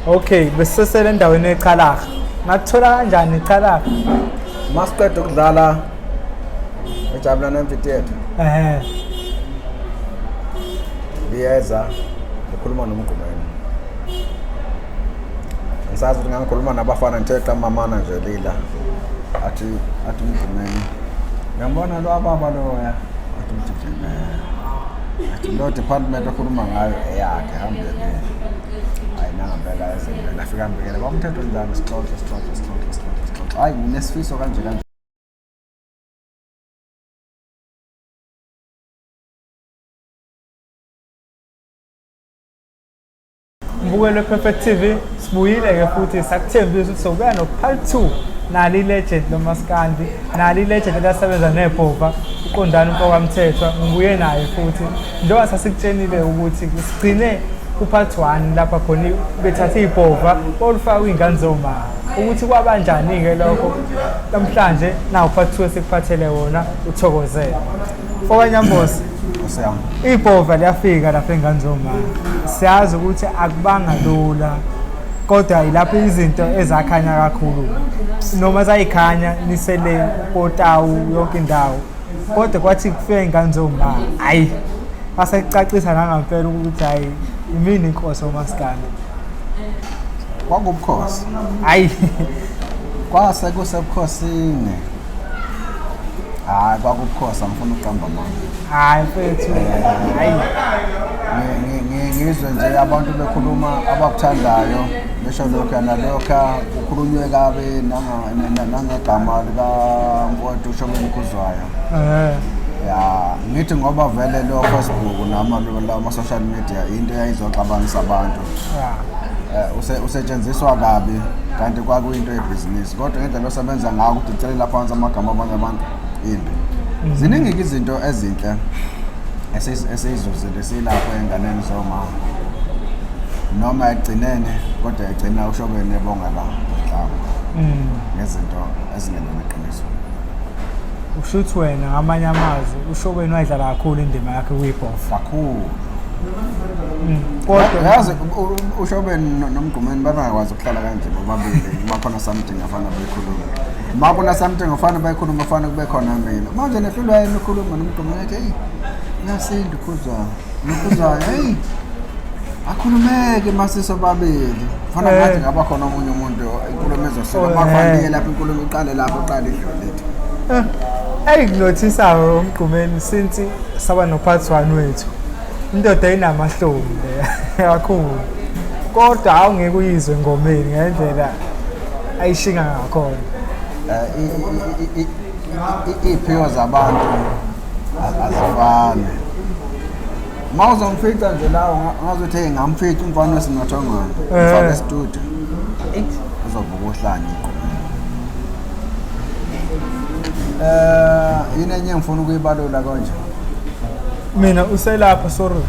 Okay, besisesele endaweni eChalaha. Ngathola kanjani iChalaha? Masiqeda ukudlala eJabulani Amphitheatre. Ehhe. Liyeza ngikhuluma noMgqumeni. Ngisazi ukuthi ngangikhuluma nabafana ngithe qamamana nje lila. Athi uMgqumeni. Ngiyambona lo ababa loya. Athi uMgqumeni. Athi lo department okhuluma ngayo eyakhe hambe le. Hayi nangempela ezempela afika ambikele bamthetho njani sixoxe sixoxe sixoxe sixoxe sixoxe. Hayi nginesifiso kanje kanje. Mbukelo Perfect TV sibuyile ke futhi sakuthembisa ukuthi sobuya no part 2 nali legend lomaskandi nali legend elasebenza nebhova uqondana umfo kaMthethwa ngibuye naye futhi njengoba sasikutshenile ukuthi sigcine ku-part 1 lapha khona bethathe ibhova bolufaka kwiy'ngane zoma ukuthi kwabanjani-ke lokho namhlanje nawu part 2 esikuphathele wona uthokozele mfokanyambosi. Ibhova liyafika lapha engane zomama. Siyazi ukuthi akubanga lula kodwa ilapho izinto ezakhanya kakhulu noma zayikhanya nisele kotawu yonke indawo kodwa kwathi kufika ingane zomama hayi asecacisa nangampela ukuthi hayi imini inkosi omaskandi. Kwakubukhosi. Hayi kwase kusebukhosini. Hayi kwakubukhosi angifuni ukuqamba amanga. Hayi mfethu hayi ngizwe nje abantu bekhuluma abakuthandayo besho lokhu nalokhu kukhulunywe kabi nangegama likamfowethu uShobeni Khuzwayo. Ya ngithi ngoba vele lo Facebook nama lama social media into eyayizoxabanisa abantu. Usetshenziswa kabi kanti kwakuyinto yebhizinisi kodwa ngendlela osebenza ngayo ukuthi ucelela phansi amagama abanye abantu imbi. Ziningi izinto ezinhle esiyizuzile silapho enganeni zomama noma ekugcineni kodwa egcina uShobeni ebonga la mhlawumbe ngezinto ezingelona iqiniso. Usho ukuthi wena ngamanye amazwi uShobeni wayidlala kakhulu indima yakhe kuyibhofa kakhulu. Kodwa yazi uShobeni noMgqumeni babengakwazi ukuhlala kanje bobabili uma khona something afana beyikhuluma. Uma kuna something afana beyikhuluma afana kube khona mina. Manje nehlulwa yini ukukhuluma noMgqumeni ethi hey uyasinda uKhuzwayo. NoKhuzwayo hey akhulumeke masiso babili. Fana ngathi ngaba khona omunye umuntu inkulumo ezosuka makufanele lapho inkulumo iqale lapho iqale idlule. Enginothisayo uMgqumeni since saba no part 1 wethu. Indoda inamahloni le kakhulu. Kodwa awungeke uyizwe engomeni ngendlela ayishinga ngakhona. Iy'phiwo zabantu azifani. Uma uzomfica nje la ungazuthi hey ngamfica umfana wesinothongwana mfaka e-studio uzovuka uhlanye. Yini enye engifuna ukuyibalula konje? Mina uselapha sorry.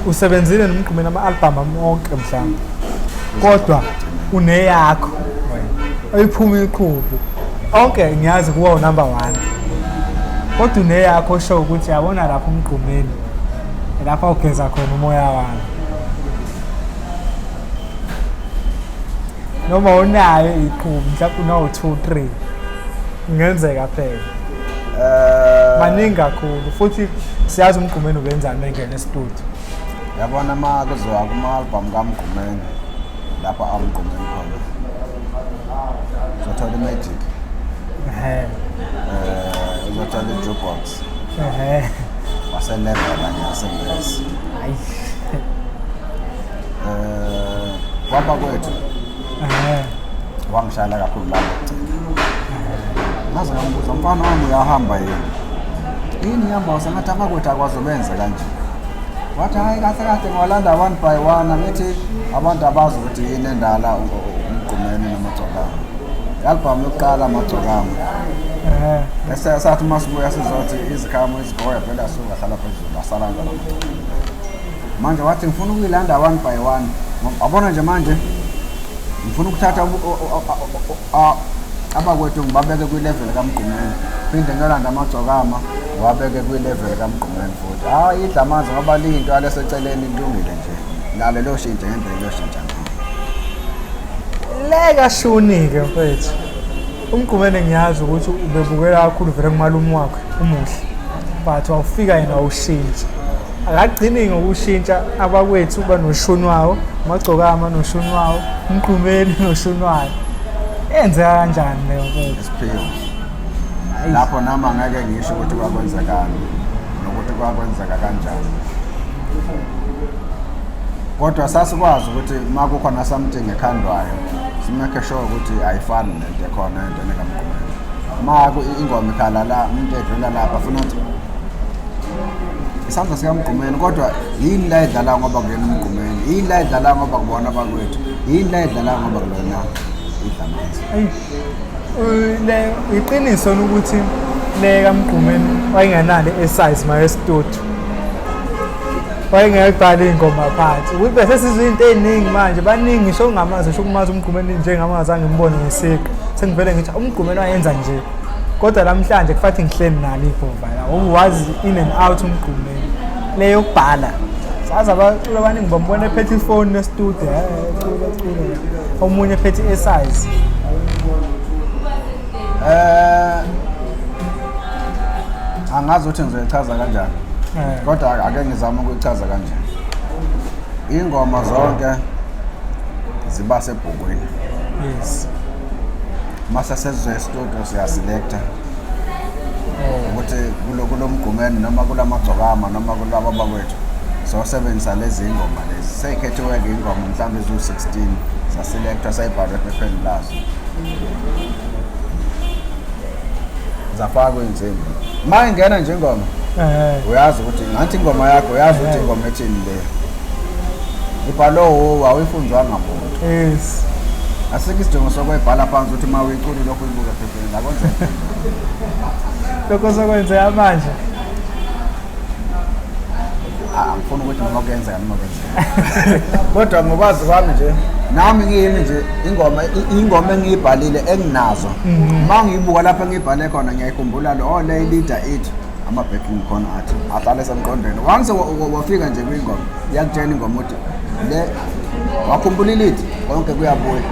Usebenzile noMgqumeni ama-album ami onke mhlawumbe. Kodwa uneyakho wena. Oyiphuma iqhubu. Onke ngiyazi kuwa number 1. Kodwa uneyakho show ukuthi yabona lapho uMgqumeni. Lapha ugeza khona umoya wami. Noma unayo iqhubu mhlawumbe unawo 2 3. Kungenzeka phela. Maningi kakhulu futhi siyazi uMgqumeni ubenzani engena e-studio. Yabona uma kuzowa kuma-album kaMgqumeni lapha aMgqumeni khona. Uzothola i-magic. Uzothola i-jukebox. Waselevela ngasembesi. Hayi. Kwaba kwethu. Wangishayela kakhulu lapho ekugcina. Ngaze ngambuza mfana wami uyahamba yini? Yini ihamba usengathi abakwethu akwazi benze kanje. Wathi hayi kahle kahle ngiwalanda one by one angithi abantu abazi ukuthi yini endala uMgqumeni noMagcokama. I-album yokuqala Amagcokama. Bese sathi uma sibuya sizothi izikhamo izigoya vele asuka ahlala phezulu asala kanjalo Amagcokama. Manje wathi ngifuna ukuyilanda one by one. Wabona nje manje ngifuna ukuthatha abakwethu ngibabeke kwi-level kaMgqumeni. Phinde ngiyolanda Amagcokama ngiwabeke kwi-level kaMgqumeni futhi. Hayi idla amanzi ngoba liyinto yaleseceleni ilungile nje. Nalo liyoshintsha ngendlela liyoshintsha ngayo. Le kashuni-ke mfethu, uMgqumeni ngiyazi ukuthi ubebukela kakhulu vele kumalume wakhe umuhle, but wawufika yena wawushintsha. Akagcini ngokushintsha, abakwethu banoshuni wawo, amagcokama noshuni wawo, uMgqumeni noshuni wayo. Yenzeka kanjani leyo mfethu? Isiphiwo. Lapho nami angeke ngisho ukuthi kwakwenzekani nokuthi kwakwenzeka kanjani. Kodwa sasikwazi ukuthi uma kukhona something ekhandwayo simake sure ukuthi ayifani nento ekhona entweni kaMgqumeni. Uma ingoma ikhala la, umuntu edlula lapha funa ukuthi isandla sikaMgqumeni, kodwa yini la edlala ngoba kuyena uMgqumeni, yini la edlala ngoba kubona abakwethu, yini la edlala ngoba kulona idlamanzi. Le iqiniso ukuthi le kaMgqumeni wayengenalo esize maye studio, wayengekubhala iy'ngoma phansi ukuthi bese sizwe into ey'ningi manje. Baningi ngisho ongamazi, ngisho ukumazi uMgqumeni njengamazi angimbone ngesiqu, sengivele ngithi uMgqumeni wayenza nje, kodwa namhlanje kufathi ngihleli nalo ibhova la wazi in and out uMgqumeni. Le yokubhala sazi abaculi abaningi bambona ephethe ifoni nestudio, cula cula, omunye ephethe i-size. Angazi ukuthi ngizoyichaza kanjani, kodwa ake ngizame ukuyichaza kanje. Ingoma zonke ziba sebhukwini. Yes. Mase sesizoya estudio siyaselecta ukuthi kulo Mgqumeni noma kulamagcokama noma kulaba bakwethu sosebenzisa lezi ingoma lezi. Seyikhethiwe-ke ingoma mhlawumbe eziwu-16, saselectwa, sayibhalwa ephepheni lazo, zafakwa iy'nsimbi. Ma ingena nje ingoma, uyazi ukuthi ngathi ingoma yakho, uyazi ukuthi ingoma ethini le ibhalwe wuwe, awuyifunzwanga muntu. Yes. Asikho isidingo sokuyibhala phansi ukuthi uma uyicula lokhu uyibuka ephepheni akwenzeka. Lokho sokwenzeka manje. Angifuni ukuthi noma kuyenzeka noma kwenzeka, kodwa ngokwazi kwami nje, nami ngiyimi nje, ingoma engiyibhalile enginazo, uma ngiyibuka lapho engiyibhale khona ngiyayikhumbula lo, oh, le leader ithi ama-backing khona athi ahlale esemqondweni. Once wafika nje kwingoma, iyakutshela ingoma ukuthi le wakhumbula i-lead, konke kuyabuya.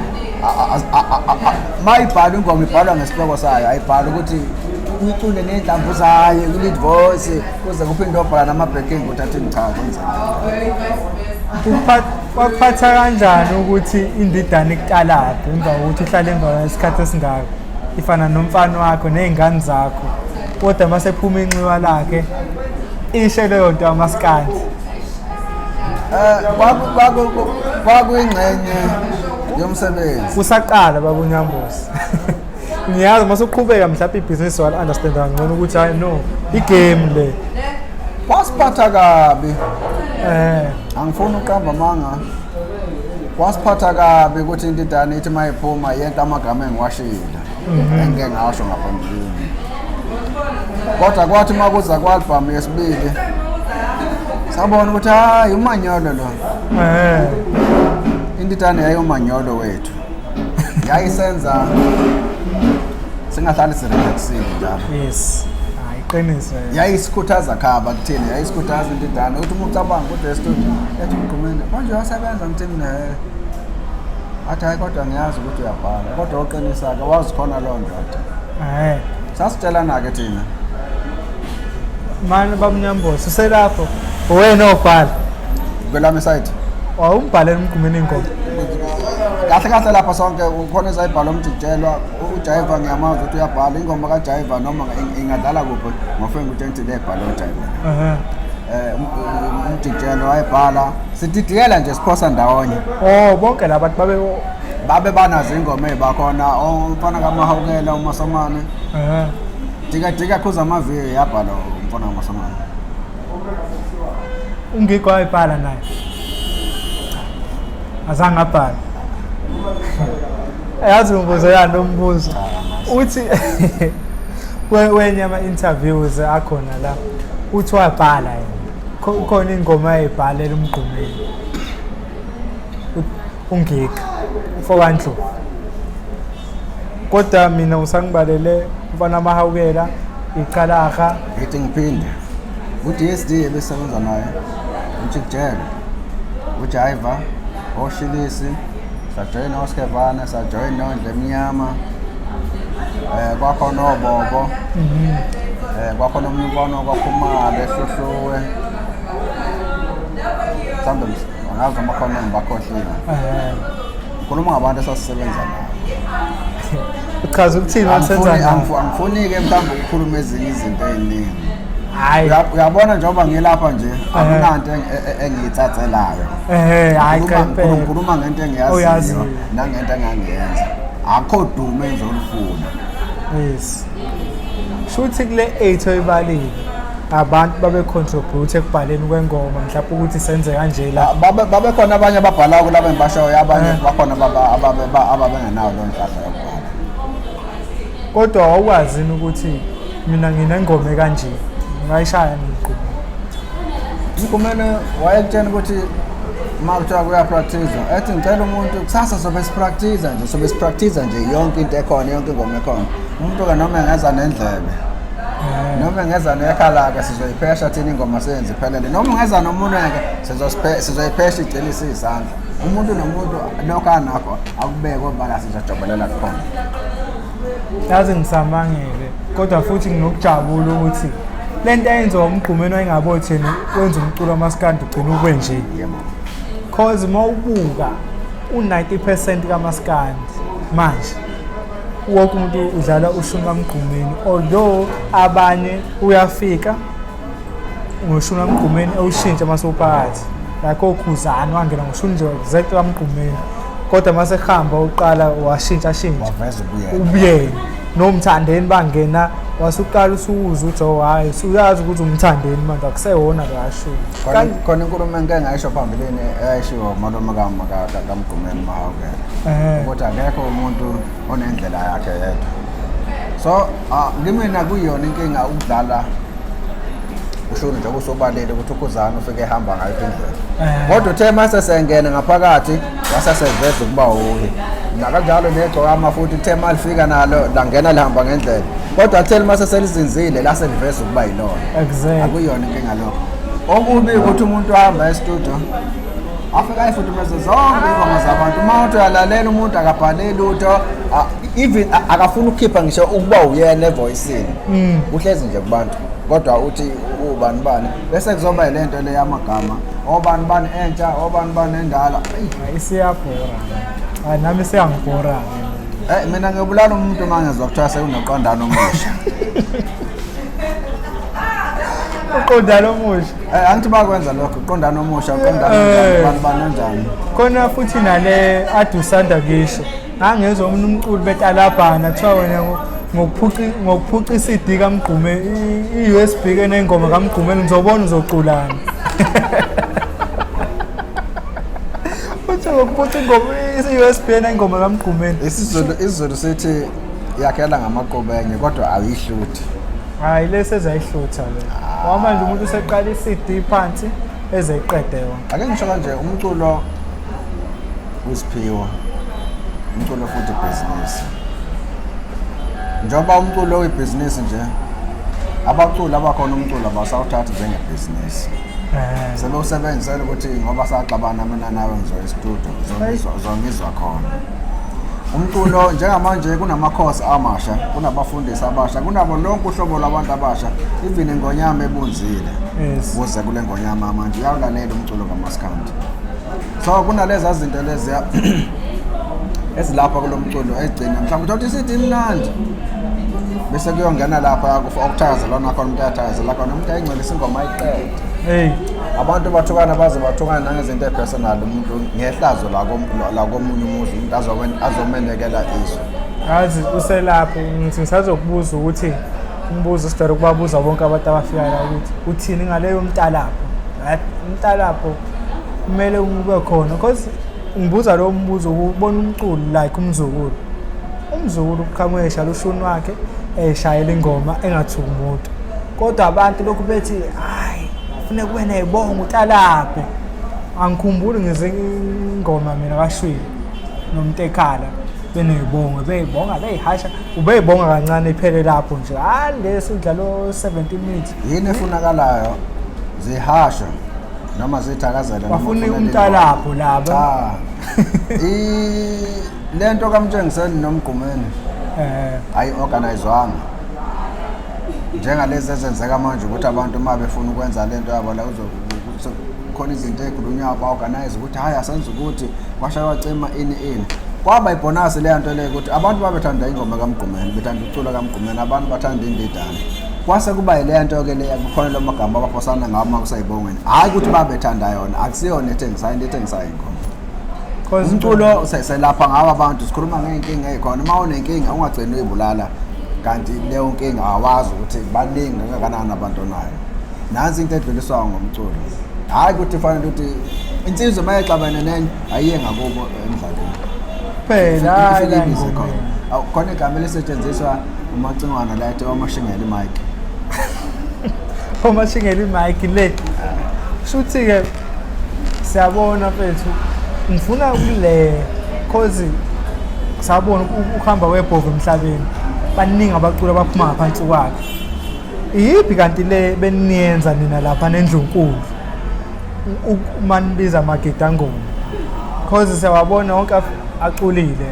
Ma ibhalwa ingoma ibhalwa ngesihloko sayo, ayibhalwa ukuthi uyicule ney'nhlamvu zayo i-lead voice kuze kuphinde obhala nama-backing ukuthi athini. Cha, kwenzeka. Kwakuphatha kanjani ukuthi indidane ikutalabhe emva kokuthi uhlale emva kwesikhathi esingaka, ifana nomfana wakho ney'ngane zakho, kodwa uma sephuma inxiwa lakhe ishe leyo nto yamaskandi? Kwakuyingxenye yomsebenzi. Kusaqala baba uNyambosi, ngiyazi uma usuqhubeka mhlawumbe ibhizinisi wali-understanda kangcono ukuthi hayi no, igame le. Kwasiphatha kabi. Angifuni ukuqamba amanga, kwasiphatha kabi ukuthi intidane ithi uma iphuma yenta amagama engiwashile engike ngasho ngaphambilini, kodwa kwathi uma kuza ku-albhamu yesibili sabona ukuthi hayi, umanyolo lo. Intidane yayumanyolo wethu, yayisenza singahlali sirelaxile njalo. Yes, hayi, iqiniso. Yayisikhuthaza khaba kuthina, yayisikhuthaza intidane ukuthi uma ucabanga ukuthi estudio ethi uMgqumeni manje uyasebenza, ngithi mina athi hayi, kodwa ngiyazi ukuthi uyabhala, kodwa uqinisa-ke wazi khona leyo ndoda. Sasitshelana-ke thina. Mani bab'Nyambosi, uselapho wena obhala? Kwelami site. Wawumbhalela uMgqumeni ingoma? Kahle kahle lapha sonke ukhona ezayibhala umjijelwa uJaiva, ngiyamazi ukuthi uyabhala ingoma kaJaiva noma ingadlala kuphi, ngofike ngitshela ukuthi le bhala uJaiva. Umjijelwa wayebhala, sididiyela nje, siphosa ndawonye. Oh, bonke laba bantu babe babe banazo ingoma ey'bakhona, umfana kaMahawukela uMasomane. Dika dika khuza amaviyo yabhala umfana kaMasomane. Ungikho wayibhala naye? Azange abhala. Yazi umbuzo yani lo mbuzo uthi wenye ama-interviews akhona la uthi wabhala yena. Khona ingoma ayibhalela uMgqumeni, ungika mfowandlovu, kodwa mina usangibalele umfana amahawukela iqalaha. Ngithi ngiphinde, u-DSD ebesebenza naye, umjikijelo, uJaiva, oshilisi. Sajoyina oSkevane, sajoyina oNdle Emnyama, kwakhona oBobo, kwakhona omunye umfana okwaKhumalo eHluhluwe. Mhlawumbe angazi noma khona engibakhohliwe. Ngikhuluma ngabantu esasisebenza nabo. Uchaza ukuthini wasenza nabo? Angifuni-ke mhlawumbe ukukhuluma ezinye izinto ey'ningi. Hhayi. Uyabona njengoba ngilapha nje akunanto engiyithathelayo. Hhayi cha impela. Ngikhuluma ngento engiyaziyo nangento engangiyenza. Akho dumo engizolufuna. Yes. Shuthi kule 8 oyibalile abantu babe contribute ekubhaleni kwengoma mhlawumbe ukuthi senze kanje la. Babekhona abanye ababhalayo kulabo engibashoyo, abanye bakhona ababengenayo leyo nhlahla yokubhala. Kodwa wawukwazi yini ukuthi mina nginengoma ekanje ngayishaya ngigquma? Kumele wayekutshena ukuthi uma kuthiwa kuyapractice, ethi ngicela umuntu kusasa sobe sipractice nje, sobe sipractice nje yonke into ekhona, yonke ingoma ekhona. Umuntu-ke noma engeza nendlebe, noma engeza nekhala-ke sizoyiphesha thina ingoma seyenze iphelele, noma ungeza nomunwe-ke sizoyiphesha igcine isiyisandla. Umuntu nomuntu lokho anakho akubeke obala sizojobelela kukhona. Yazi ngisamangele kodwa futhi nginokujabula ukuthi le nto eyenziwa uMgqumeni wayengabo thina wenza umculo wamaskandi ugcina ube nje. Yebo. Cause uma ubuka u-90% kamaskandi manje wonke umuntu udlala ushuni kaMgqumeni, although abanye uyafika ngoshuni kaMgqumeni ewushintsha mase uphakathi, like oKhuzani wangena ngoshuni nje exact kaMgqumeni, kodwa mase kuhamba uqala washintsha shintsha waveza ubuyena, ubuyena noMthandeni bangena wasuqala usuwuza ukuthi oh hayi usuyazi ukuthi uMthandeni manje akusewona kashuni. Khona inkulumo engike ngayisho phambilini eyayishiwo umalume kaMgqumeni Mahawukela ukuthi akekho umuntu onendlela yakhe yedwa. So kimina kuyiyona inkinga ukudlala ushuni njengoba usubalile ukuthi uKhuzani ufike ehamba ngayo indlela, kodwa uthe mase sengena ngaphakathi waseseveza ukuba uye nakanjalo negcokama futhi uthe malifika nalo langena lihamba ngendlela, kodwa theli mase selizinzile lase liveza ukuba yilona. Akuyona inkinga lokho. Okubi ukuthi umuntu ahamba e-studio afike ayifudumeze zonke ingoma zabantu, uma uthi uyalalela umuntu akabhale lutho, even akafuni ukukhipha ngisho ukuba uyena evoyisini, uhlezi nje kubantu kodwa uthi ubani bani, bese kuzoba yilento le yamagama obani bani entsha obani bani endala. Isiyabhora. Hayi nami siyangibhora. Mina ngiyobulala umuntu uma ngezwa kuthiwa sekunoqondana omusha. Uqondana omusha. Angithi bakwenza lokho, uqondana omusha, uqondana onjani, bani bani onjani. Khona futhi nale adusanda kisho. Ngangezwa omunye umculi betalabhana kuthiwa wena ngokuphuca i-CD kaMgqume, i-USB ke nengoma kaMgqumeni ngizobona uzoculana. Uthi ngokuphuca ingoma i-USB nengoma kaMgqumeni. IsiZulu sithi yakhela ngamaqobenye kodwa ayihluthi. Hayi lesi ezayihlutha le. Ngoba manje umuntu useqala i-CD phansi ezeyiqede yonke. Ake ngisho kanje, umculo uyisiphiwo, umculo futhi ibhizinisi. Njengoba umculo uyibhizinisi nje, abaculi abakhona umculo abasawuthathi njengebhizinisi. Sebewusebenzisela ukuthi ngoba saxabana mina nawe ngizoya e-studio, uzongizwa khona. Umculo njengamanje kunamakhosi amasha, kunabafundisi abasha, kunabo lonke uhlobo lwabantu abasha, even ingonyama ebunzile. Kuze kule ngonyama manje uyawulalela umculo kaMaskandi. So kunalezi zinto leziya ezilapha kulo mculo egcina mhlawumbe uthola ukuthi isithi imnandi, bese kuyongena lapha okuthakazelwana khona, umuntu ayathakazela khona, umuntu ayingcolisa ingoma ayiqede. Hey. Abantu bathukana baze bathukane nangezinto epersonal, umuntu ngehlazo lakomunye umuzi, umuntu azomenekela izwe. Yazi uselapho ngithi ngisazokubuza ukuthi umbuzo sijwayele ukubabuza bonke abantu abafika la ukuthi uthini ngaleyo mtalapho. Umtalapho kumele ube khona because ngibuza lo mbuzo ukubona umculo like umzukulu. Umzukulu uqhamuke eshaya ushuni wakhe eshayela ingoma engathuki umuntu. Kodwa abantu lokhu bethi hayi kufuneka kube nezibongo utalaphe. Angikhumbuli ngize ingoma mina kaShwili noMtekhala benezibongo beyibonga beyihasha, ubeyibonga kancane iphele lapho nje. Hayi lesi udlalo 17 minutes. Yini efunakalayo? Zihasha noma zithakazela bafuna umtalapho laba. Cha. Le nto kaMtshengiseni noMgqumeni ayi-organizwanga njengalezi ezenzeka manje ukuthi abantu uma befuna ukwenza le nto yabo la khona izinto ey'khulunywayo ba-organize ukuthi hhayi asenze ukuthi kwashaya kwacima ini ini. Kwaba ibhonasi leya nto leyo ukuthi abantu babethanda ingoma kaMgqumeni, bethanda ukucula kaMgqumeni, abantu bathanda indidane. Kwase kuba yileya nto-ke leya kukhona lo magama abaphosana ngawo uma kuseyibongweni. Hhayi ukuthi babethanda yona, akusiyona ethengisayo, into ethengisayo ingoma. Umculo selapha ngawo abantu, sikhuluma ngey'nkinga ey'khona. Uma unenkinga ungagcini uyibulala, kanti leyo nkinga awazi ukuthi baningi kangakanani abantu onayo. Nansi into edluliswayo ngomculo. Hhayi ukuthi fanele ukuthi insizwa uma exabene nenye ayiye ngakubo emdlalweni. Phela hhayi Ifike la ibize khona. engomeni. Awu, khona igama elisetshenziswa umacingwana la ethi omashingela imic. Omashingela imic le. Shuthi-ke siyabona mfethu ngifuna kule cause sabona ukuhamba kwebhova emhlabeni baningi abaculi abaphuma ngaphansi kwakhe. Iyiphi kanti le beniyenza nina lapha nendlunkulu uma nibiza amagidangoma? Cause siyawabona wonke aculile,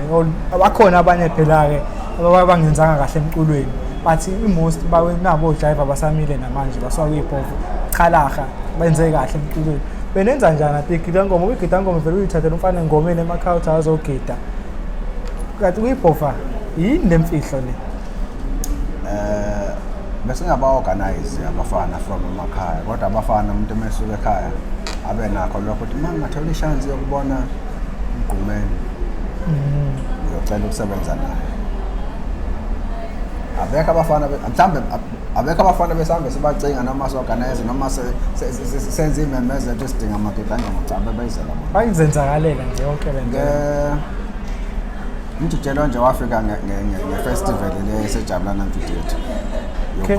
abakhona abanye phela-ke abangenzanga kahle emculweni, but i-most nabo ojayiva abasamile namanje basuka kuyibhova chalaha benze kahle emculweni. Benenza njani ati igidangoma? Uyigidangoma vele uyithathela umfana engomeni emakhaya uthi azogida, kanti kuyibhova yini le mfihlo le? Besingaba-organize abafana from emakhaya, kodwa abafana umuntu uma esuka ekhaya abe nakho lokho ukuthi uma ngingathola ishansi yokubona uMgqumeni ngiyocela ukusebenza naye. Abekho abafana mhlawumbe abekho abafana besihambe sibacinga noma si-organize noma senze iy'memezelo ethi sidinga amagidangoma, cha bebeyizela bona. Bayizenzakalela nje yonke le nto. Umjijelo nje wafika nge-festival le esejabulana amphitheatre. Okay.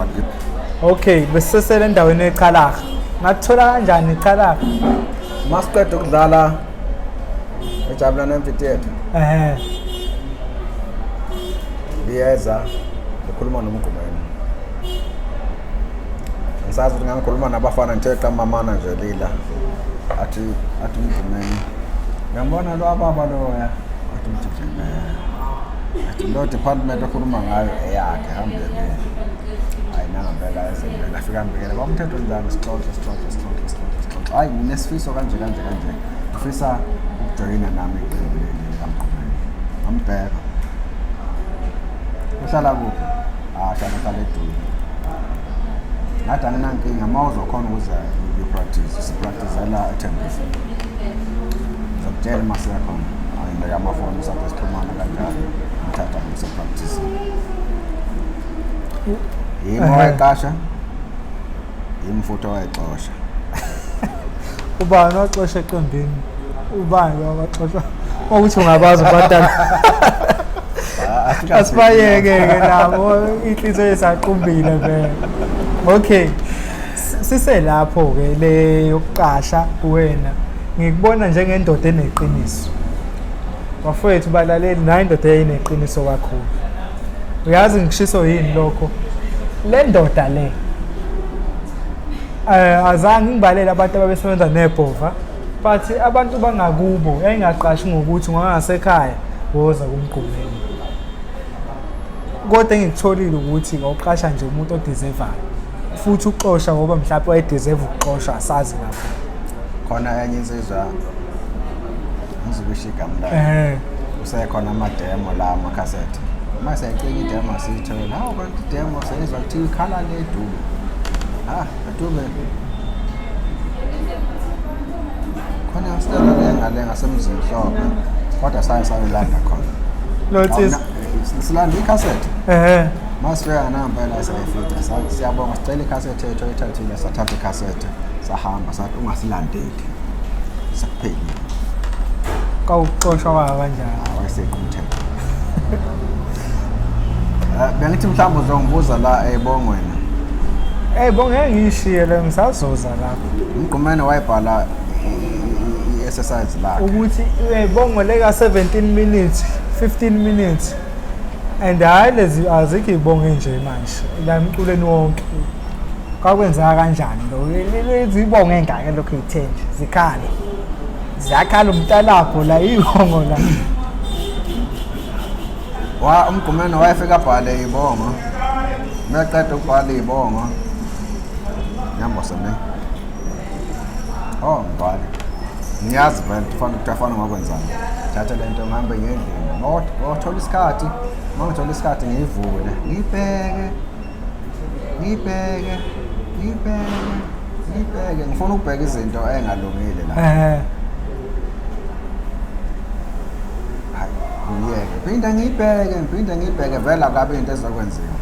Okay, besisesele endaweni eChalaha. Ngathola kanjani iChalaha? Masiqeda ukudlala ejabulana amphitheatre. Liyeza ngikhuluma noMgqumeni. Ngisazi ukuthi ngangikhuluma nabafana ngithe qamamana nje lila. Athi uMgqumeni. Uyambona lo baba loya? Athi umjijelo. Athi lo department okhuluma ngayo eyakhe hambe le. Hayi nangempela ezempela afika ambikele kwamthetho njani sixoxe sixoxe sixoxe sixoxe sixoxe. Hayi nginesifiso kanje kanje kanje. Ngifisa ukujoyina nami iqembu leli likaMgqumeni. Ngambheka. Uhlala kuphi? Ah, hlala hlala eDube. Ngathi anginankinga uma uzokhona ukuza uyo-practice, sipracticela eThembisa. Ngizokutshela uma siya khona. Angibeka amafoni sapho sixhumana kanjalo. Ngithatha ngise practice. Yimi owayeqasha, yimi futhi owayexosha. Ubani owaxosha eqembini? Ubani owaxosha? Ukuthi ungabazi ubadala. Asibayeke-ke nabo, inhliziyo isaqumbile vele. Okay. Siselapho-ke le yokuqasha kuwena. Ngikubona njengendoda eneqiniso. Bafowethu balaleli, nayo indoda eyayineqiniso kakhulu. Uyazi ngishiso yini lokho? Le ndoda le azange ngibalele abantu ababesebenza nebhova, but abantu bangakubo yayingaqashi ngokuthi ngangasekhaya woza kuMgqumeni. Kodwa engikutholile ukuthi wawuqasha nje umuntu odeservayo, futhi uxosha ngoba mhlawumbe wayedeserve ukuxoshwa, asazi lapho. Khona enye insizwa ngizokusho igama layo. Usekhona amademo la amakhasethi. Uma siyayicinga idemo siyithole, hawu kanti idemo seyizwa kuthiwa ikhala le eDube. Ha, eDube. Khona sitela le ngale ngasemzini Mhlophe. Kodwa saye sayolanda khona. Lo nsizwa. Silanda ikhasethi. Masifika nampela sayifica, siyabonga sicela ikhasethi yethu oyithathile, sathatha ikhasethi sahamba sathi ungasilandeli. Sekuphelile. Kawuxoshwa kwaba kanjani? Wayeseqa umthetho. Bengithi mhlawumbe uzongibuza la ebongweni. Bonge ngiyishiye le ngisazoza lapho. Umgqumeni wayebhala i-exercise lakhe. Ukuthi bongo le ka 17 minutes, 15 minutes. And hayi lezi azikho ibonge nje manje la emculweni wonke. Kwakwenzeka kanjani lo? Lezi ibonge engaka lokho ithe nje zikhala. Ziyakhala umntalapho la ibongo la. Wa uMgqumeni wayefika abhale ibongo. Meqeda ukubhala ibongo. Nyambose ne. Oh, ngibhale. Ngiyazi vele kufanele ukuthi afana ngokwenzani. Thatha le nto ngihambe ngendlini. Ngothola isikhathi, mangithola isikhathi ngiyivule, ngiyibheke. Ngiyibheke, ngiyibheke, ngiyibheke. Ngifuna ukubheka izinto engalungile la. Hayi, ngiyeke. Phinde ngiyibheke, ngiphinde ngiyibheke vele akabi into ezokwenziwa.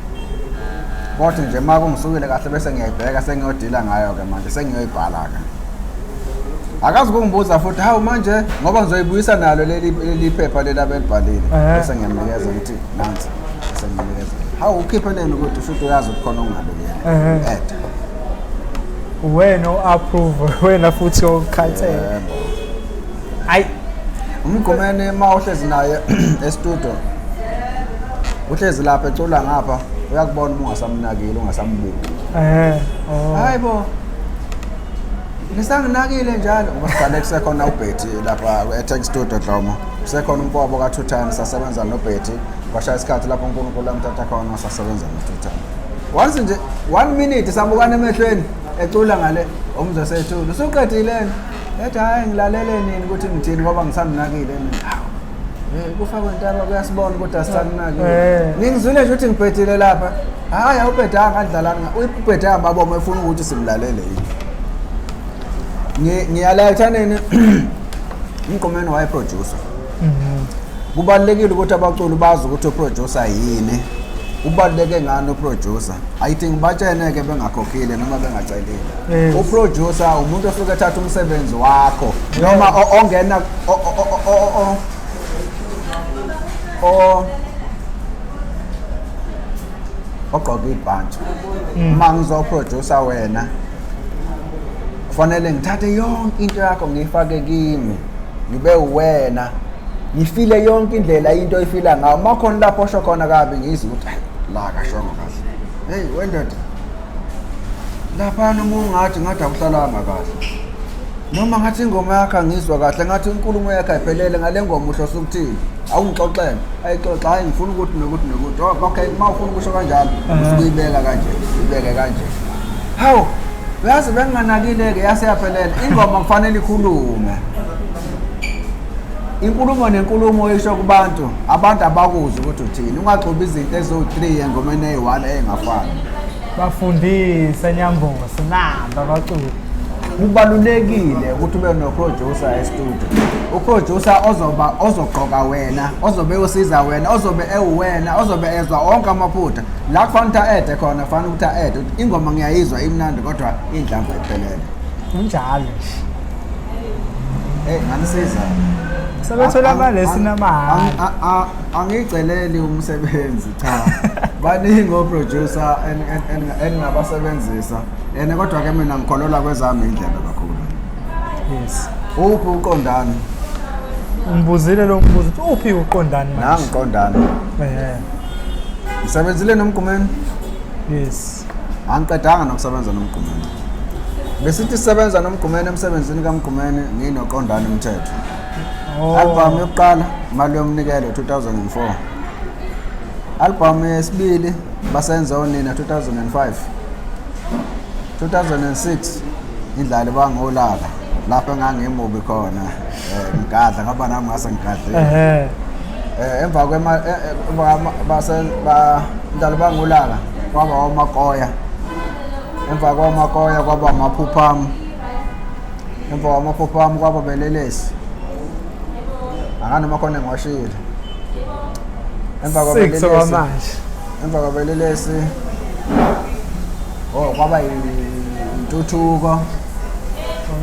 Kodwa nje uma kungisukile kahle bese ngiyayibheka sengiyodila ngayo-ke manje sengiyoyibhala-ke. Akazi ukungibuza futhi hawu manje ngoba ngizoyibuyisa nalo leli leli phepha leli abelibhalile bese ngiyamnikeza ngithi nansi bese ngimnikeza. Hawu ukhipheleni ukuthi futhi uyazi ukuthi khona okungalungile. Eda. Wena o-approve, wena futhi okhathele. Yebo. Ayi, Umgqumeni uma uhlezi naye e-studio uhlezi lapha ecula ngapha uyakubona uma ungasamnakile ungasambuki. Oh. Hayi bo. Nisanginakile njalo ngoba siqale kusekhona uBetty lapha e-Tech Studio Dlomo. Kusekhona umfowabo ka-Two Times sasebenza noBetty. Kwashaya isikhathi lapho uNkulunkulu amthatha khona sasebenza no-Two Times. Once nje 1 minute sabukana emehlweni ecula ngale umzwe sethule. Usuqedile? Ethi hayi ngilalele nini ukuthi ngithini ngoba ngisanginakile mina. Hawu. Kufa kwentaba kuyasibona ukuthi asisanginakile. Ngingizwile nje ukuthi ngibhedile lapha. Hayi awubhedanga adlalanga. Uyibhede amabomu efuna ukuthi simlalele yini. Ngiyala ekuthaneni Umgqumeni wayeproducer. Kubalulekile ukuthi abaculi bazi ukuthi uproducer yini. Ubaluleke ngani uproducer? Ayithi ngibatshene-ke bengakhokhile noma bengacelile. Uproducer umuntu osuke ethatha umsebenzi wakho noma ongena ogqoke ibhantshi. Uma ngizoproducer wena kufanele ngithathe yonke into yakho ngiyifake kimi, ngibe uwena, ngifile yonke indlela into oyifila ngayo. Uma khona lapho osho khona kabi ngizwe ukuthi hayi la akashongo kahle. Hey wendoda, laphana uma ungathi ngathi akuhlalanga kahle, noma ngathi ingoma yakho angizwa kahle, ngathi inkulumo yakho ayiphelele ngale ngoma uhlose ukuthini, awungixoxele. Ayixoxa, hayi ngifuna ukuthi nokuthi nokuthi. Oh, okay, uma ufuna ukusho kanjalo usuke uyibeka kanje, uyibeke kanje. Hawu, uyazi benginganakile-ke yase yaphelela ingoma. Kufanele ikhulume inkulumo nenkulumo isho kubantu, abantu abakuzwa ukuthi uthini. Ungaxubi izinto eziwu-3 engomeni eyi-1 ey'ngafani. Bafundise Nyambose namba abaculi. Kubalulekile ukuthi ube no-producer e-studio, uproducer ozoba ozogqoka wena, ozobe usiza wena, ozobe ewuwena, ozobe ezwa onke amaphutha la kufanele ukuthi a-ede khona, kufanele ukuthi a-ede ukuthi ingoma ngiyayizwa imnandi kodwa inhlamvu ayiphelele. Kunjalo nje. Hey, nganisiza. Sebethola amalesini amahhala. Angiyiceleli umsebenzi, cha. Baningi o-producer engingabasebenzisa and kodwa-ke mina ngikholelwa kwezami indlela kakhulu. Uphi uqondani? Ngibuzile lo mbuzo ukuthi uphi uqondani manje. Nangiqondani. Ngisebenzile noMgqumeni. Angiqedanga nokusebenza noMgqumeni. Besithi sisebenza noMgqumeni emsebenzini kaMgqumeni nginoqondani umthetho. Album yokuqala imali yomnikelo 2004. Album yesibili basenza onina 2005. 2006 indlala bangolaka lapho engangimubi khona ngigadla ngoba nami ngase ngigadlile. Emva kwema emva base ba indlala bangolaka kwaba omakoya. Emva kwamakoya kwaba amaphupham. Emva kwamaphupham kwaba belelesi. Akanoma khona ngiwashile. Emva 6 kwabelelesi. okwamanje. Emva kwabelelesi. Oh kwaba intuthuko.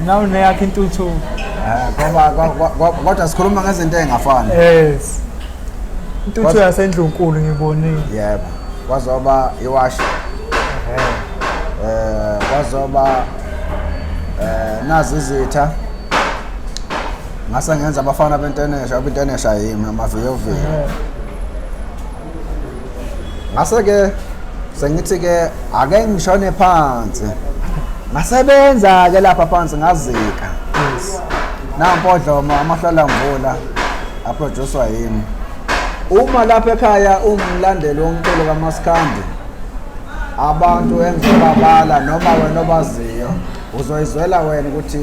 Nawu neyakho intuthuko. Ngoba kodwa sikhuluma ngezinto ey'ngafani. Yes. Intuthu yasendlunkulu ngibonile. Yebo. Kwazoba iwashi. Kwazoba nazi izitha. Ngase ngenza abafana bentenesha, abentenesha yimi amaviyoviyo. Ngase ke sengithi ke ake ngishone phansi. Ngasebenza ke lapha phansi ngazika. Nampo Dlomo amahlala mvula aproducewa yimi. Uma lapha ekhaya umlandeli womculo kaMaskandi, abantu engizobabala noma wena obaziyo uzoyizwela wena ukuthi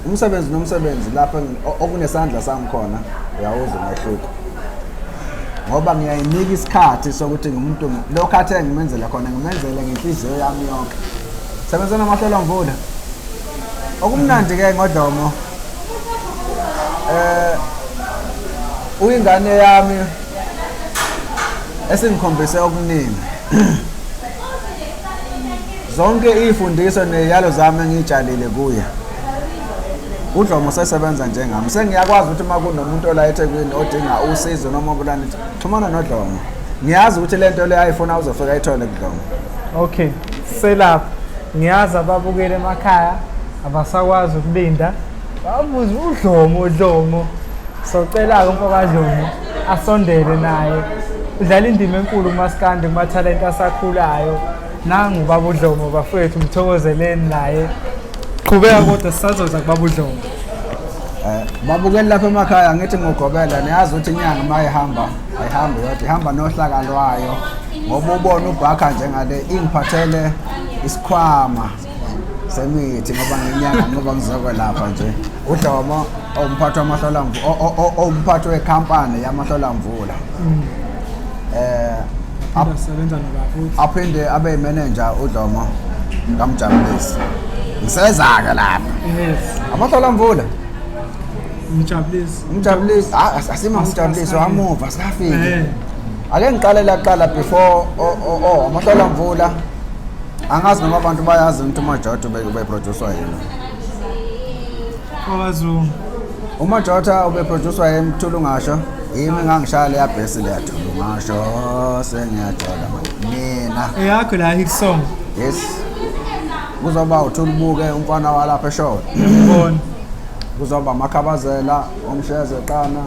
umsebenzi nomsebenzi lapho okunesandla sami khona uyawuzwa umehluko, ngoba ngiyayinika isikhathi sokuthi ngumuntu lokhu athe ngimenzele khona ngimenzele ngenhliziyo yami yonke. Sebenza namahlelo mvula. Okumnandi-ke ngoDlomo, uyingane yami esingikhombise okuningi. Zonke iy'fundiso ney'yalo zami engiy'tshalile kuye, uDlomo sesebenza njengami. Sengiyakwazi ukuthi uma kunomuntu ola eThekwini odinga usizo noma obulani, xhumana noDlomo. Ngiyazi ukuthi le nto le ayifuna uzofika ayithole kuDlomo. Okay, selapha. Ngiyazi ababukeli emakhaya abasakwazi ukulinda, babuza uDlomo uDlomo. Socela-ke umfokaDlomo asondele naye, udlala indima enkulu kumaskandi, kumathalente asakhulayo. Nangu ubaba uDlomo bafowethu, mthokozeleni naye. Qhubeka kodwa sisazoza kubaba uDlomo. Babukeli lapha emakhaya, ngithi ngugobela, niyazi ukuthi inyanga uma ihamba ayihambi yodwa, ihamba nohlaka lwayo, ngoba ubona ubhakha njengale ingiphathele isikhwama semithi, ngoba nginyanga, ngoba ngizokwelapha nje. uDlomo owumphathi wamahlolamvula, owumphathi wekhampani yamahlolamvula, Asebenza nobaba futhi. Aphinde abe yimenenja uDlomo kaMjabulisi. Ngiseza-ke lapha. Amahlolamvula. Umjabulisi. Umjabulisi, asima umjabulisi wamuva sikafiki. Ake ngiqale laqala before oh amahlolamvula. Angazi noma abantu bayazi ukuthi uMajota ubeproducwa yini. Owazungu. UMajota ubeproducwa yimi Thulungasho. Yimi ngangishaya leya bhesi leya Thulungasho sengiyajola mina. Eyakho la hit song. Yes. Kuzoba uThulubuke umfana walapha eShowe. Ngibona. Kuzoba Makhabazela, uMsheze Qana,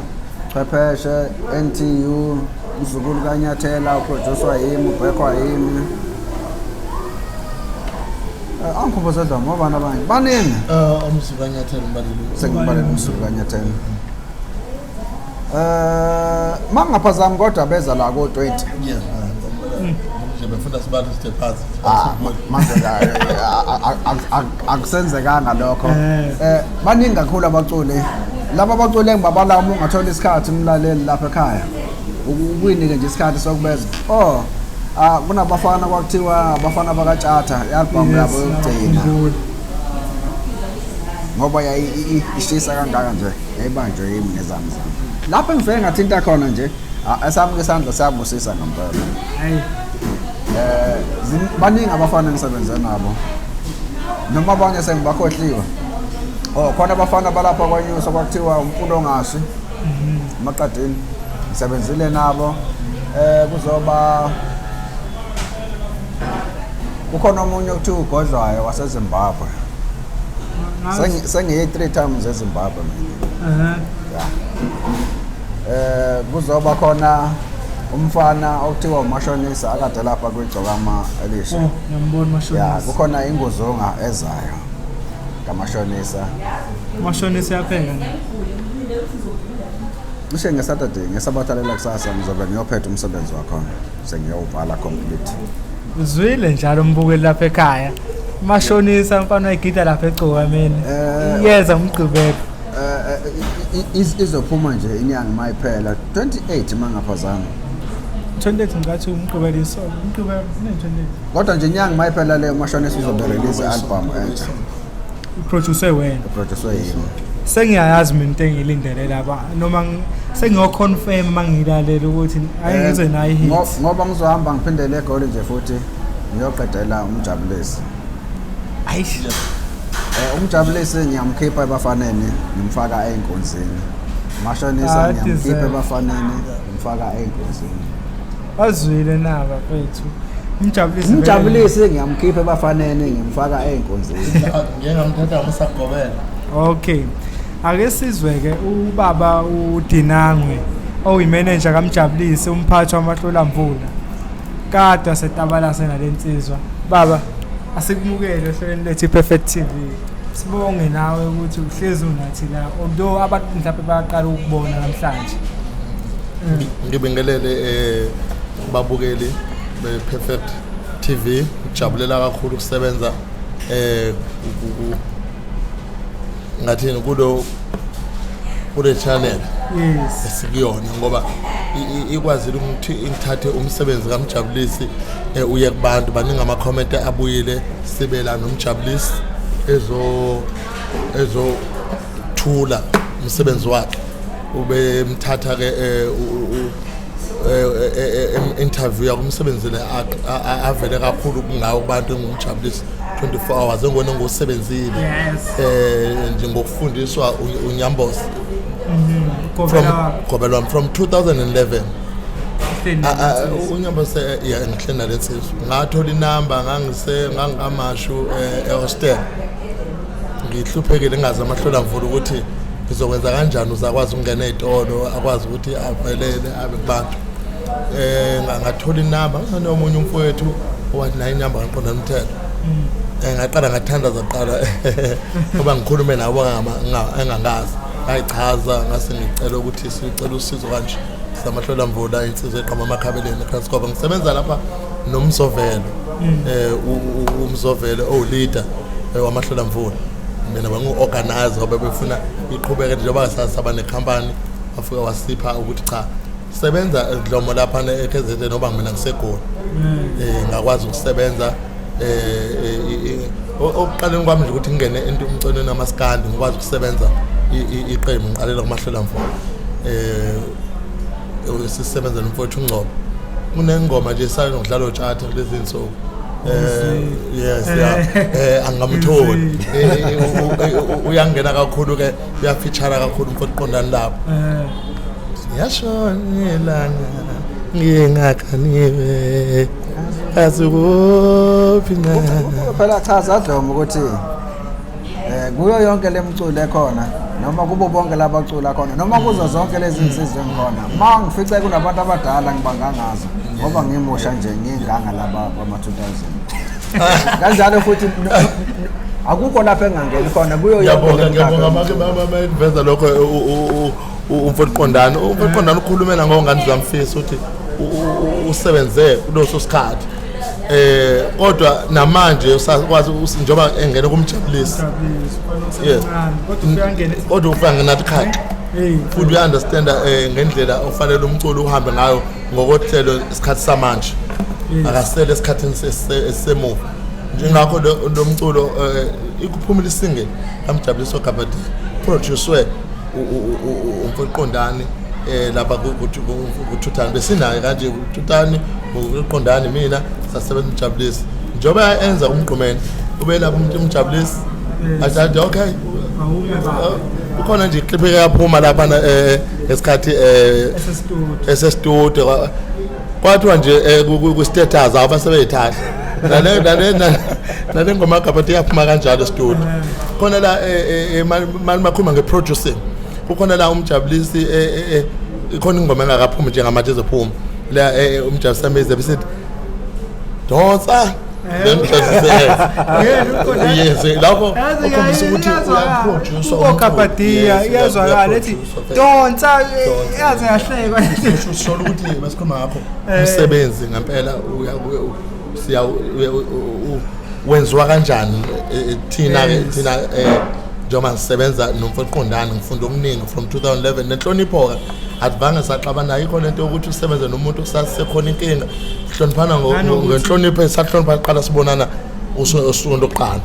Chwepheshe, NTU, Mzukulu kaNyathela, uproducwa yimi, ubhekwa yimi. Angikhumbuze Dlomo, ngoba abanye baningi. Umzukulu kaNyathela umbalile. Sengimbalele umzukulu kaNyathela. Mangingaphazami kodwa beza la ko 20. Yeah. Nje befunda sibali sithe phansi. Ah, manje akusenzekanga lokho. Baningi kakhulu abaculi. Laba abaculi engibabala uma ungathola isikhathi umlaleli lapha ekhaya. Ukuyinike nje isikhathi sokubeza. Oh, kunabafana kwakuthiwa abafana bakaTshatha, i-album yabo yokugcina. Ngoba ishisa kangaka nje, yayibanjwe yimi ngezami zami. Lapho engifike ngathinta khona nje, esami isandla siyabusisa ngempela. Hayi. Baningi abafana engisebenze nabo. Noma abanye sengibakhohliwe. Oh, khona abafana balapha kwaNyusa kwakuthiwa umfundo ongashi. Emaqadini. Ngisebenzile nabo. Kuzoba kukhona omunye okuthiwa uGodlwayo waseZimbabwe. Sengiye 3 times eZimbabwe mina. Yeah. Kuzoba khona umfana okuthiwa uMashonisa akade lapha kwiGcokama elisha. Oh, ngiyambona Mashonisa. Yeah, kukhona inguzunga ezayo kaMashonisa. Mashonisa yapheka na. Cishe ngeSaturday, ngeSabatha lela kusasa ngizobe ngiyophetha umsebenzi wakhona. Sengiyowubhala complete. Uzwile njalo umbukeli lapha ekhaya. Mashonisa mfana wayegida lapha eGcokameni. Iyeza umgqibelo. Izophuma nje inyanga mayiphela 28 mangaphazami. 28 ngathi umgqibelo iso. Umgqibelo ne 28. Kodwa nje inyanga mayiphela leyo Mashonisa uzobe release album entsha. Producer wena. Producer yimi. Sengiyayazi mina into engilindele lapha noma sengiyoconfirm mangilalela ukuthi ayize nayi hit. Ngoba ngizohamba ngiphindele eGoli nje futhi ngiyoqedela uMjabulisi. Ayish. UMjabulisi ngiyamkhipha ebafaneni ngimfaka ey'nkonzini. Mashonisa ngiyamkhipha ebafaneni ngimfaka ey'nkonzini. Bazwile na bafethu. Umjabulisi. Umjabulisi ngiyamkhipha ebafaneni ngimfaka ey'nkonzini. Ngeke ngamthatha ngomsagobela. Okay. Ake sizwe ke ubaba uDinangwe oyimanager kaMjabulisi, umphathi wamahlolamvula. Kade setabalase nalensizwa. Baba, asikumukele ohlelweni lethu Perfect TV. Sibonge nawe ukuthi uhlezi unathi la. Although abantu mhlawumbe bayaqala ukubona namhlanje. Ngibingelele babukeli be-Perfect TV. Ngijabulela kakhulu ukusebenza ngathini kule channel esikuyona, ngoba ikwazile ukuthi ingithathe umsebenzi kaMjabulisi uye kubantu baningi. Ama-comment abuyile, sibe la noMjabulisi ezothula umsebenzi wakhe, ube mthatha ke interview yakumsebenzi le avele kakhulu kungawo kubantu enguMjabulisi 24 hours engone ngosebenzile nje ngokufundiswa uNyambosi from Gobela. Gobelwa from 2011. Hleli nensizwa. UNyambose, ya, ngihleli nalensizwa, ngathola inamba, ngangamashu ehostel, ngihluphekile, ngingazi amahlola mvula ukuthi ngizokwenza kanjani, uzakwazi ukungena ey'tolo, akwazi ukuthi avelele abe kubantu. Ngathola inamba nganomunye umfowethu owathi nayo inamba kaQondani Mthethwa. Ngaqala ngathandaza kuqala ngoba ngikhulume nabo engangazi, ngayichaza, ngase ngicela ukuthi sicela usizo kanje, samahlola mvula, insizwa eqhama amakhabeleni eKranskop, ngisebenza lapha nomzovelo, umzovelo owu-leader wamahlola mvula. Mina bangu-organizer ngoba befuna iqhubeke njengoba sasaba nekhampani, wafika wasipha ukuthi cha, sebenza Dlomo lapha e-KZN ngoba mina ngiseGoli. Ngakwazi ukusebenza okuqaleni kwami nje ukuthi ngingene into umculweni wamaskandi, ngikwazi ukusebenza iqembu, ngiqalela kumahlola mvula, sisebenza nomfowethu uNgcobo. Kunengoma nje esale nokudlala otshatha kulezi insuku, yes, yeah, angamtholi. Uyangena kakhulu ke, uyafeature kakhulu umfowethu Qondani lapho. Yashona ilanga ngingakaniwe, azukuphi na. Phela chaza Dlomo ukuthi kuyo yonke lemculo ekhona, noma kubo bonke labacula khona, noma kuzo zonke lezi insizwa engikhona, ma ngifice kunabantu abadala ngibangangazo ngoba ngimusha nje, nginganga laba bama-2000 kanjalo futhi akukho lapho engangeni khona kuyo yonke Ngiyabonga. le Ngiyabonga. mikhakha. Make makuveza lokho umfowethu Qondani, umfowethu Qondani ukhulumela ngongane zamfisa ukuthi usebenze kuleso sikhathi, kodwa namanje usakwazi njengoba engene kumjabulisi. Jabulisi, kodwa uyangena. Kodwa ufika ngenathi khaxa. Hey. Futhi uya-understanda ngendlela ofanele umculo uhambe ngayo ngokohlelo isikhathi samanje, akasele esikhathini esisemuva. Njengakho lo mculo ikuphumile isingle kaMjabulisi oGabadinho, producewe umfowethu Qondani lapha kuThuthani, besinaye kanje uThuthani, uQondani, mina sasebenza uMjabulisi njengoba enza umgqumeni ubelapha uMjabulisi athi okay. Awume baba. Kukhona nje iclip eyaphuma lapha ngesikhathi Esestudio. Esestudio, kwathiwa nje ku-status abasebeyithatha nale ngoma gabati iyaphuma kanjalo studio khona la. Mali makhuluma nge-producing, kukhona la uMjabulisi ikhona ingoma engakaphumi njengamanje, ezophuma la uMjabulisi amize besithi donsa. Then Yena ukhona. Yes, lapho Yazi ukhombisa ukuthi iyazwakala. uyaproduce. Ukokhabhadiya iyazwakala ethi donsa, yazi yahlekwa. Sisho ukuthi basikhuluma ngakho umsebenzi ngempela siya wenziwa kanjani thina ke thina njengoba ngisebenza nomfowethu Qondani, ngifunda okuningi from 2011 nenhlonipho ke, asivange saxabana, ayikho lento yokuthi usebenze nomuntu kusasekhona inkinga, sihloniphana ngenhlonipho esahlonipha qala sibonana usuku lokuqala.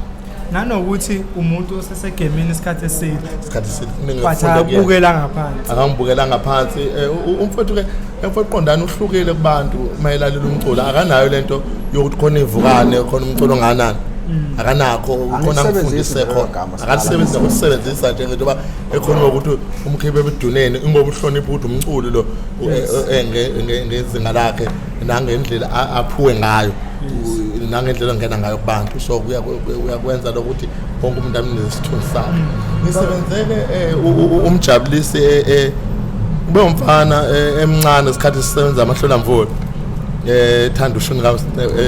Nanokuthi umuntu osesegemini isikhathi eside. Isikhathi eside, kuningi But engikufunda kuyena. Akubukela ngaphansi. Akangibukela ngaphansi. Umfowethu ke, umfowethu Qondani uhlukile kubantu mayelalela umculo, akanayo lento yokuthi khona ivukane, khona umculo onganani, akanakho khona. Angisebenzisi Ngifundise lelo khona. gama. Akalisebenzisa ngokusebenzisa nje njengoba ekhuluma ukuthi umkhibe ebuduneni, ingoba uhlonipha ukuthi umculo lo ngezinga lakhe nangendlela aphuwe ngayo, nangendlela ongena ngayo kubantu, so uyakwenza lokuthi wonke umuntu amnesithunzi sakhe. Ngisebenzele uMjabulisi ube umfana emncane isikhathi sisebenza amahlola mvula, thanda ushuni ka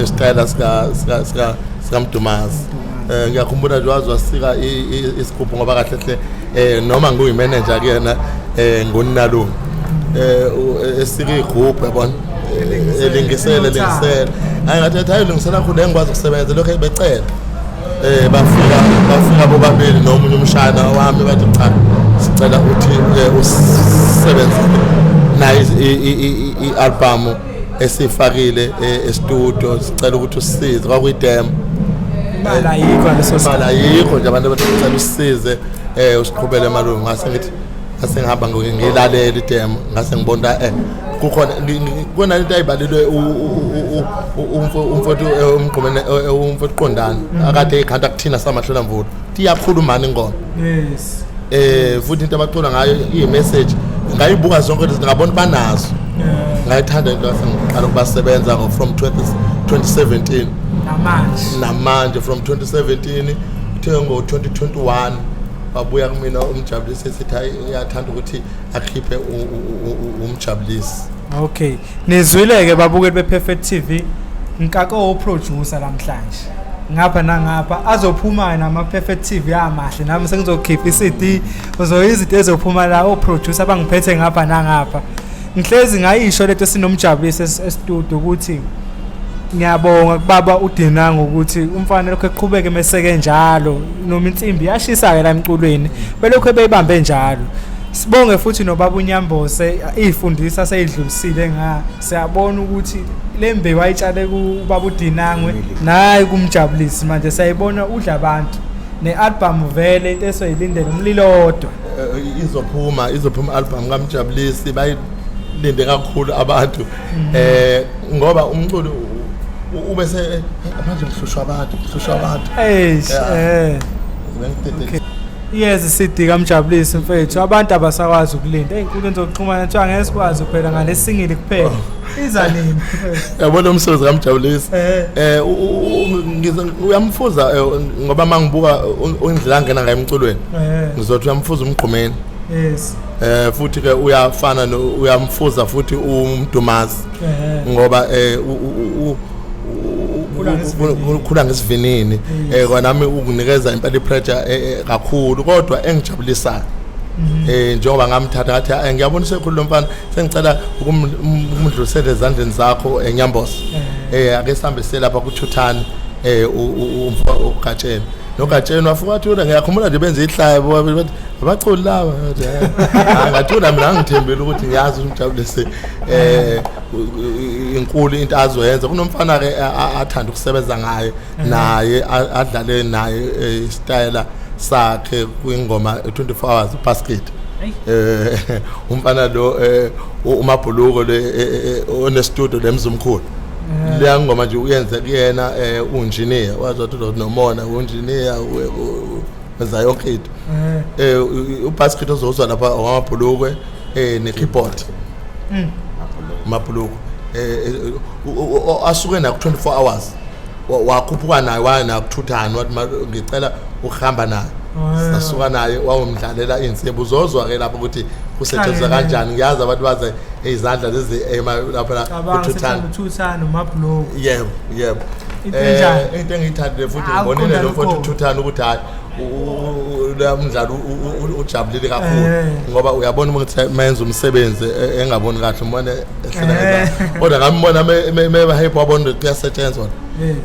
style sika sikaMdumazi. Ngiyakhumbula nje wazi wasika isigubhu ngoba kahle hle noma nguyi manager kuyena, nguninalume. Esika igroup yabona, elingisele elingisele, hayi ngathi hayi lungisela kakhulu, engikwazi ukusebenza lokho becela. Bafika bobabili nomunye umshana wami, bathi cha, sicela uthi usebenzele nayo i-album esifakile e-studio, sicela ukuthi usisize. Kwakuyi-demo. Imali ayikho ngaleso sikhathi. Imali ayikho nje, abantu bathi sicela usisize, usiqhubele malume. Ngase ngithi, ngase ngihamba ngilalela i-demo, ngase ngibona kukhona kona into ayibalelwe umfowethu uMgqumeni, umfowethu Qondani, akade ekhanda kuthina samahlola mvulo, iyakhuluma ingoma. Futhi into abacula ngayo iyi-message, ngayibuka zonke lezi, ngabona banazo, ngayithanda into, ngiqala ukubasebenza ngo from 2017. Namanje. Namanje, from 2017 kuthe ngo 2021 babuya kumina uMjabulisi, esithi hayi, uyathanda ukuthi akhiphe uMjabulisi. Okay, nizwile-ke babukeli be-Perfect TV, nkako o-producer namhlanje ngapha nangapha azophuma nama-Perfect TV amahle, nami sengizokhipha i-CD, uzoyiza izinto ezophuma la, o-producer abangiphethe ngapha nangapha. Ngihlezi ngayisho lento sinomjabulisi e-studio ukuthi ngiyabonga kubaba uDinang ukuthi umfana lokho eqhubeke meseke njalo, noma insimbi yashisa-ke la emculweni, belokhu beyibambe njalo. Sibonge futhi nobaba uNyambose, ifundisa seyidlulisile, nga siyabona ukuthi le mbewu ayitshale kubaba uDinangwe naye kumjabulisi, manje siyayibona udla abantu ne-album vele, into esoyilindele umlilo wodwa. Izophuma album kaMjabulisi, bayilinde kakhulu abantu, ngoba umculo ubese manje ngihlushwa abantu, ngihlushwa abantu. Eish. Bengidede- Yes, CD kaMjabulisi mfethu, abantu abasakwazi ukulinda ey'nkundleni zokuxhumana, kuthiwa ngeke sikwazi phela ngale single kuphela, iza nini mfethu? Yabona umsebenzi kaMjabulisi, uyamfuza, ngoba mangibuka indlela angena ngayo emculweni, ngizothi uyamfuza uMgqumeni. Futhi ke uyafana uyamfuza futhi uMdumazi, ngoba Ukhula ngesivinini. Ukhula ngesivinini. Kwanami ukunikeza impela i-pressure kakhulu, kodwa engijabulisayo, njengoba ngamthatha ngathi, "Ngiyabona usekhulu lo mfana, sengicela ukumdlulisela ezandleni zakho, eNyambose, ake sihambe siye lapha kuThuthani, uGatsheni noGatsheni." Wafika wathula. Ngiyakhumbula nje benze ihlaya bobabili, bathi abaculi laba. Ngathi, ngathula mina, ngithembile ukuthi ngiyazi ukuthi uMjabulisi inkulu into azoyenza. Kunomfana ke athanda ukusebenza ngaye naye, adlale naye isitayela sakhe kwingoma 24 hours basket, umfana lo umabhuluko le one studio lemzumkhulu, leya ngoma nje uyenze kuyena, u-engineer wazi wathi nomona u-engineer wenza yonke into. Ubasket ozozwa lapha owamabhulukwe ne-keyboard, amabhuluko asuke na ku 24 hours, wakhuphuka naye waya nakuthuthani, wathi ngicela ukuhamba naye. Sasuka naye wawumdlalela insimbi, uzozwa ke lapho ukuthi kusetshenziswa Hlangene. kanjani. Ngiyazi abantu baze izandla lezi lapha Cabanga. kuthuthani. Uthuthani umabhuluko. Yebo. Into enjani? Into engiyithandile futhi, Ah, ngibonile uqonda lo mfowethu lukhona. uThuthani ukuthi hayi, lo mdlalo ujabulile kakhulu, ngoba uyabona ukuthi menza umsebenzi engaboni kahle, umbone ehlela ngezandla, kodwa ngambona meba happy, wabona ukuthi kuyasetshenzwa.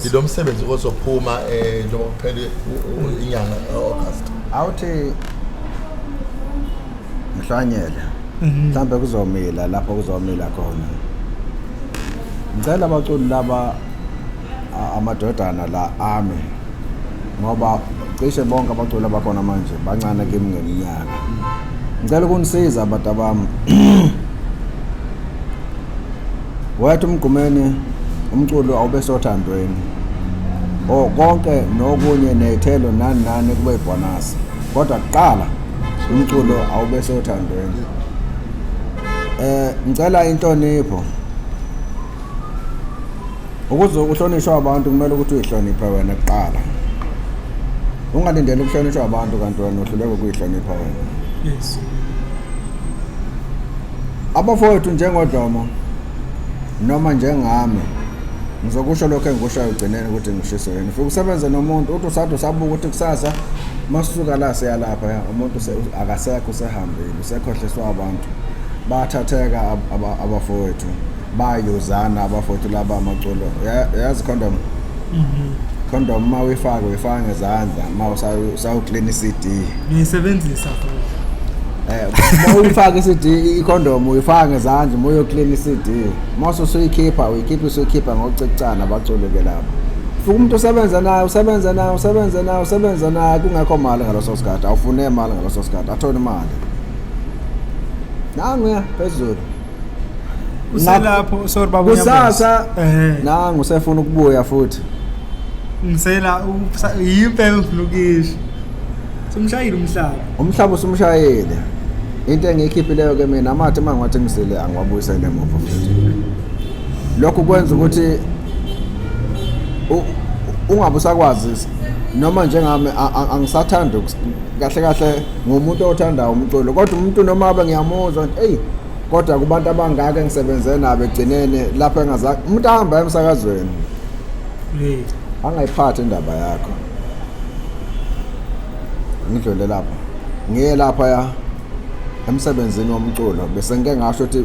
Yilo msebenzi ozophuma njengoba kuphela inyanga August. Awuthi ngihlwanyele, mhlambe kuzomila lapho kuzomila khona. Ngicela abaculi laba, amadodana la ami, ngoba cishe bonke abaculi abakhona manje bancane kimi ngeminyaka. Ngicela ukunisiza abantu bami. Wethu uMgqumeni, umculo awube sothandweni, o konke nokunye ney'thelo nani nani kube ibhonasi, kodwa kuqala umculo awube sothandweni. Ngicela inhlonipho. Ukuze uhlonishwe abantu kumele ukuthi uyihloniphe wena kuqala, ungalindeli ukuhlonishwa abantu kanti wena uhluleka ukuyihlonipha wena. Abafowethu njengoDlomo noma njengami, ngizokusho lokho engikushoyo egcineni ukuthi ngishiso yini. Ufike usebenze nomuntu, uthi usathi usabuka ukuthi kusasa masisuka la siya lapha, umuntu akasekho, usehambile, usekhohliswa abantu. Bathatheka abafowethu, bayuzana abafowethu laba amaculo. Yazi condom, condom uma uyifaka, uyifaka ngezandla uma usawuklina i-CD. Ngiyisebenzisa futhi. Uma uyifaka i-CD, i-condom uyifaka ngezandla uma uyoklina i-CD. Uma usuyikhipha, uyikhipha, usuyikhipha ngokucicana. Abaculi-ke lapho, fika umuntu usebenza naye, usebenza naye, usebenza naye, usebenza naye, kungekho mali ngaleso sikhathi, awufune imali ngaleso sikhathi, athole imali, nanguya phezulu. Uselapho, sorry baba. Kusasa nangu usefuna ukubuya futhi. Ngisela yimpela ngifuna ukuyisho. Sumshayile umhlaba. Umhlaba usumshayile. Into engiyikhiphileyo ke mina, amathe uma ngiwathengisile, angiwabuyisele emuva futhi. Lokhu kwenza ukuthi ungabe usakwazi noma njengami angisathandi kahle kahle ngumuntu othandayo umculo, kodwa umuntu noma abe ngiyamuzwa ngithi eyi, kodwa kubantu abangaka engisebenze nabo, egcineni lapho engazange umuntu ahamba emsakazweni angayiphathi indaba yakho. Ngidlule lapha, ngiye lapha ya emsebenzini womculo, bese ngike ngasho ukuthi